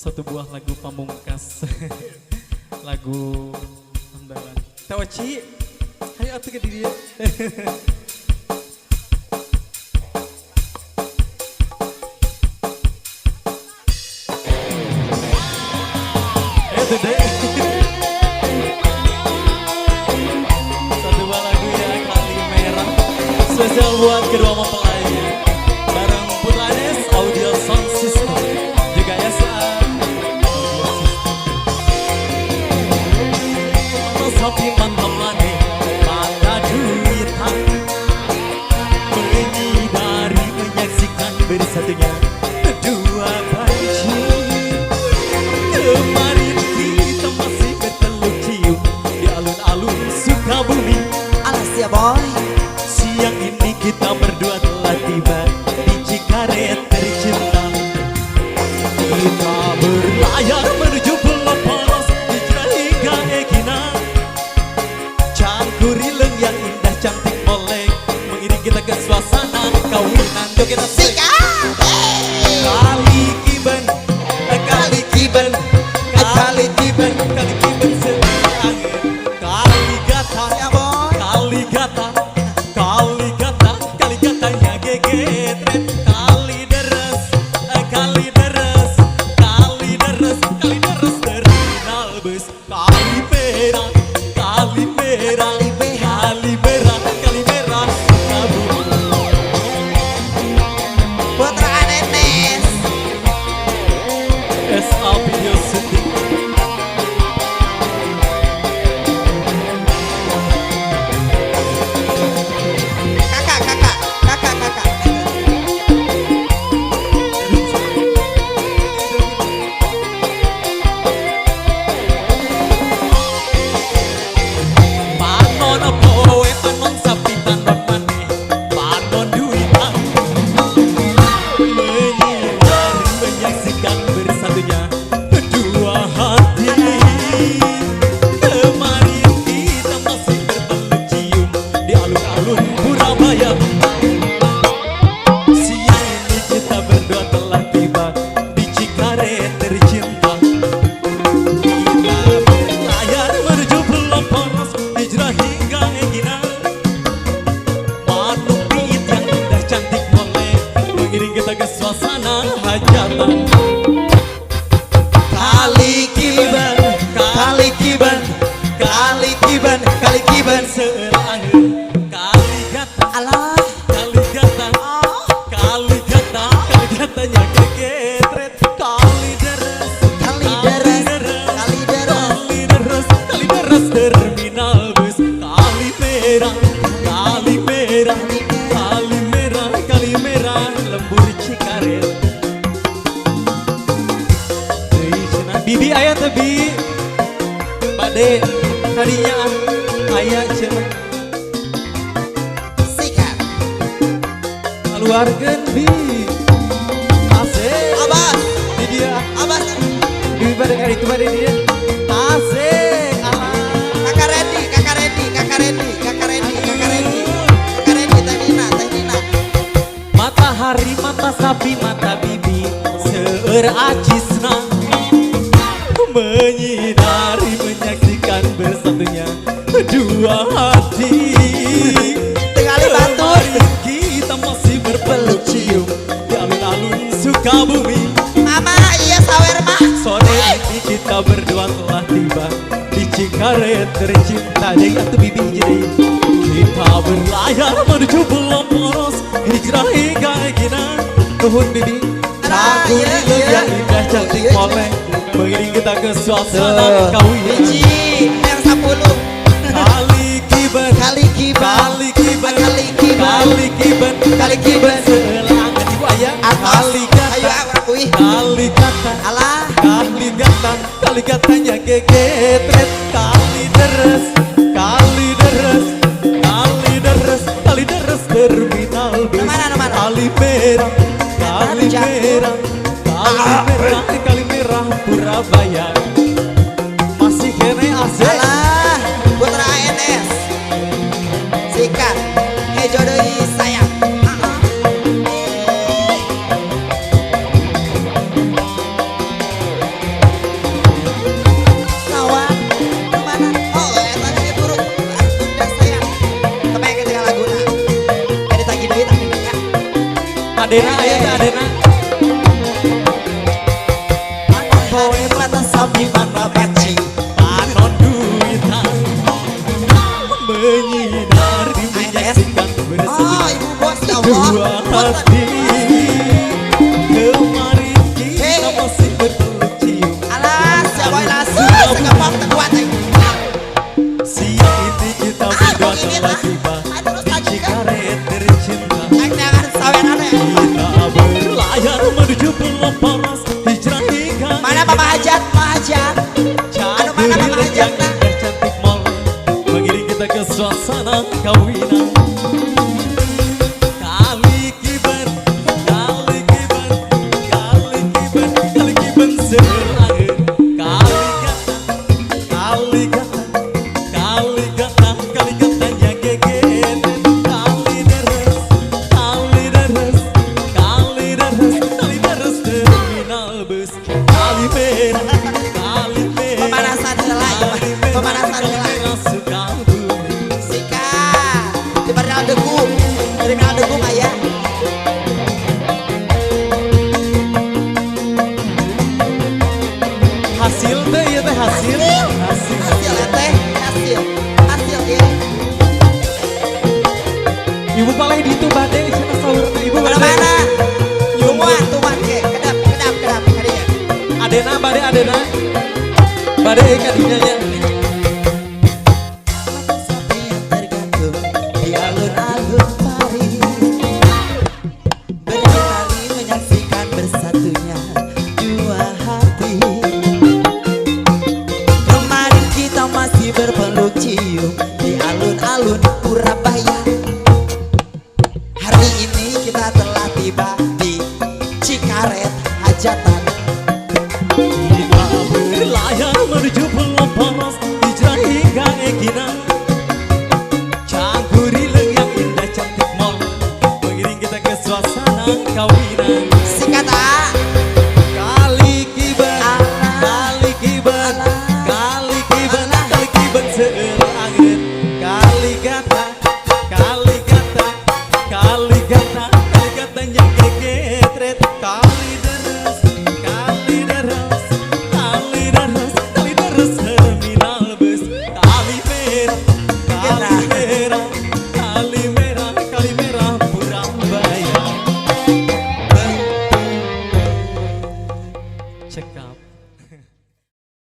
Satu buah lagu pamungkas, lagu andalan. Teh Oci, ayo atuh ke dieu. Eh, deh. Satu buah lagu ya, Kali Merah. Spesial buat kedua mempelainya. Bareng Putra Anes Audio Sound System. Juga SA Audio System. Sapi mantap maneh, mata duitan. Menyinari menyaksikan bersatunya kedua panci. Kemarin kita masih berteluk cium di alun-alun Sukabumi. Alas ya, boy. Siang ini kita berdua telah tiba di Cikaret tercinta. Kita berlayar menuju Pulau Poros, Hijrah hingga Egina. Cangkurileng yang indah cantik molek mengiring kita ke suasana kawinan. Yuk kita sing. Sikat. Kali Kiben, kali Kiben, Kali Kiben. Kali Kiben seangin, kali gata, Ya, boy. Kali gata, kali gata, kali gatanya gegetret, kali deres, kali deres, kali deres, kali deres terminal bus, kali merah, kali merah, Kali merah. Kali merah, kali merah, Sukabumi. Putra Anenes. SA Video Shooting. Kakak, kakak, kakak, kakak. Panon poe, panon sapi, panon maneh, panon duitan. Menyinari menyaksikan bersatunya kedua hati. Kemarin kita masih berpeluk cium di alun-alun Purabaya. Siang ini kita berdua telah tiba di Cikaret tercinta. Kita berlayar menuju Pulau Poros, Hijrah hingga Egina. Manuk piit yang indah cantik molek mengiring kita ke suasana hajatan. Kali Kiben, Kali Kiben, Kali Kiben, Kali Kiben. Seangin, kali gata, Alah. Kali gata, kali gata, kali gatanya kegetret, kali deres, Kali deres, kali deres. Kali deres, kali deres terminal bus, kali merah, kali merah, kali merah, kali merah lembur Cikaret. Deui cenah. Bibi aya teh, Bi? Bade tadinya aya cenah. Sikat. Keluargen, Bi. Asik. Abbas, Di dia. Abbas. Bibi bade kali itu bade di dia. Asik. Alah. Kakak Redi, kakak Redi, kakak Redi, kakak Redi, kakak Redi. Kakak Redi, Teh Nina, Teh Nina. Matahari, mata sapi, mata bibi, seueur acisna. Menyinari menyaksikan bersatunya dua hati. Tingali batur. Kemarin kita masih berpeluk cium di alun-alun Sukabumi. Mama, iya sawer mah. Sore ini kita berdua telah tiba di Cikaret tercinta. Jadi atuh bibi hiji deui. Kita berlayar menuju Pulau Poros, Hijrah hingga Egina. Nuhun, Bibi. Ah, Lagu iya, iya. yang indah cantik Iya, molek mengiring kita ke suasana kawinan. Hiji, yang 10. Kali Kiben, Kali Kiben. Kali Kiben, Kali Kiben. Kali Kiben, Kali Kiben. Selangan ibu ayah. Atos. Kali gata, Ayo, ah, urang kuih. kali gata, Alah. kali gata, kali gatanya gegetret, kali deres, kali deres, kali deres, kali deres terminal bus. Mana, mana? Kali merah, kali Mana, merah, kali merah, kali merah Purabaya. Masih kene asik. Alah, Putra ANS. Sikat. Hejo deui sayang. Ah, ah. Adena aya teh adena. Poe mata sapi mana bacing. Panon duitan menyinari menyaksikan Oh, bersemi ibu bos ya Allah. dua hati. Kemarin kita masih berpeluk cium. Alas, ya boy las. Segepok tekuat aing. Siang ini kita Ah, berdua begini telah lah. tiba Ah, terus di lanjutkan. Cikaret tercinta. Aing jangan saweran ya. Kita berlayar menuju Pulau Paras, hijrah hingga Mana Mama Hajat? Mama Hajat. Anu mana Mama Cantik Hajat yang nah? indah cantik mall mengiring kita ke suasana kawinan. Kali kiban, kali kiban, kali kiban, kali kiban seragen. Kali gata, kali gata, kali gata, kali gata yang geget. Kali deres, kali deres, kali deres, kali deres terminal bus. Kali merah, kali merah. Pemanasan heula ieu mah. Kali merah, Pemanasan kali heula. merah Sukabumi. Sikat. Di Terminal Degung. Terminal Degung aya. Hasil teh ieu teh hasil. Hasil. Hasil ya teh, hasil. Hasil ieu. Ibu paling ditu bade cenah saurna ibu bade. Mana-mana. Tumuan, tumuan ke. Kedap, kedap, kedap kadinya. Adena bade adena. Bade ka dinya nya. Mata sapi yang tergantung di alun-alun Paris. Berkali menyaksikan bersatunya dua hati. Kemarin kita masih berpeluk cium di alun-alun Purabaya. Hari ini kita telah tiba di Cikaret Hajatan. Kita berlayar menuju Pulau Paras, hijrah hingga Egina. Cangkurileng yang indah cantik mall mengiring kita ke suasana kawinan. Sikat ah. Kali kiban, Alah. kali kiban, Alah. kali kiban, Alah. kali kiban seueur angeun. Kali gata, kali gata, kali gata, kali gata yang geketret. Kali deres, kali deres, kali deres, kali deres terminal bus. Kali merah, kali merah, kali merah, kali merah Purabaya. Cekap.